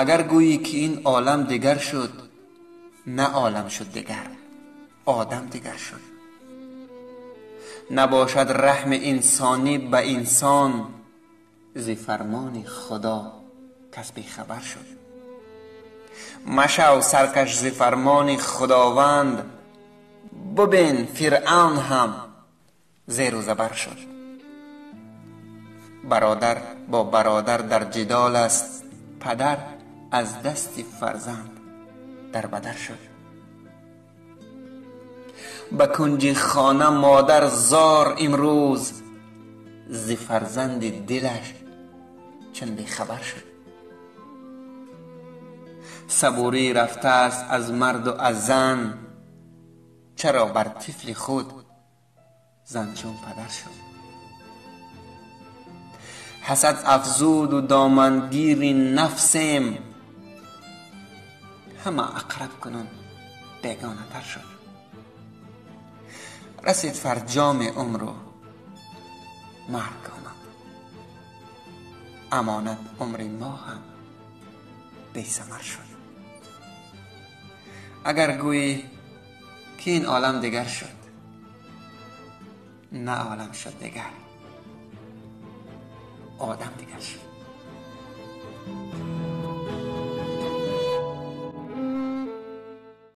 Агар гӯӣ, ки ин олам дигар шуд, на олам шуд дигар, одам дигар шуд. Набошад раҳми инсонӣ ба инсон, зи фармони Худо кас бехабар шуд. Машав саркаш зи фармони Худованд, бибин Фиръавн ҳам зеру забар шуд. Бародар бо бародар дар ҷидол аст, падар аз дасти фарзанд дар бадар шуд. Ба кунҷи хона модар зор имрӯз, зи фарзанди дилаш чун бехабар шуд. Сабурӣ рафтааст аз марду аз зан, чаро бар тифли худ зан чун падар шуд. Ҳасад афзуду домангири нафсем, ҳама ақраб кунун бегонатар шуд. Расид фарҷоми умру марг омад, амонат умри мо ҳам бесамар шуд. Агар гӯӣ, ки ин олам дигар шуд, на олам шуд дигар, одам дигар шуд.